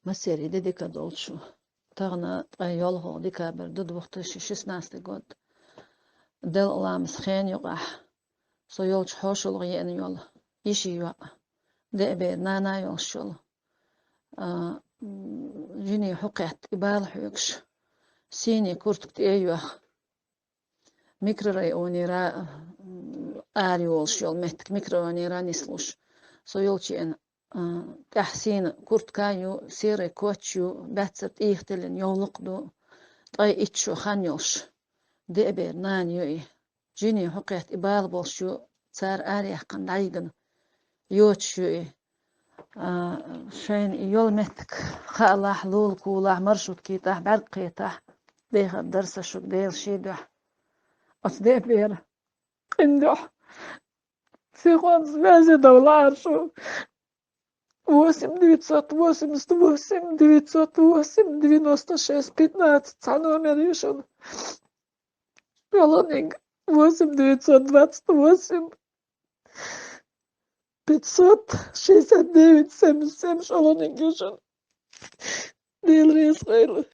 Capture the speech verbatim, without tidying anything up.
Массерий де дика долчу. Тахана ткъе йолхо декабрь ду, две тысячи шестнадцатый год. Делан ламаза хенан юкъахь со йолчу хьошалгӀа еана йолу йишин йоӀ, деа бер нана йолуш йолу, а, м, жине хьокхетта и бала хьоьгуш, сийне куртка тӀе а йоьхна, микрорайонера, м, ара йолуш йолу меттиг, микрорайонера нислуш. Со йолчу еана, а, тӀехь сийна куртка а ю, серый коч а ю, баьццара тӀехтеллина йовлакх а ду, ткъе итт шо хан йолуш. Деа бер нана ю и. Жине хьокхетта и бала болуш ю, цара араяьккхина дӀайигна йоцуш ю и. А, шайна и йолу меттиг хаалахь, лулахь, маршруткехь, бӀаьрг кхетахь, дехар дара сан шуьга, Делан шен дуьхьа. Оцу деа беран къинойн дуьхьа сихонца веза довлахьара шу. Восемь девятьсот восемьдесят восемь, девятьсот восемь, девяносто шесть пятнадцать, цхьа номер ю шуна. ШолгӀаниг: восемь девятьсот двадцать восемь, пятьсот шестьдесят девять, семьдесят семь, шолгӀаниг ю шуна. Дела реза хуьлда.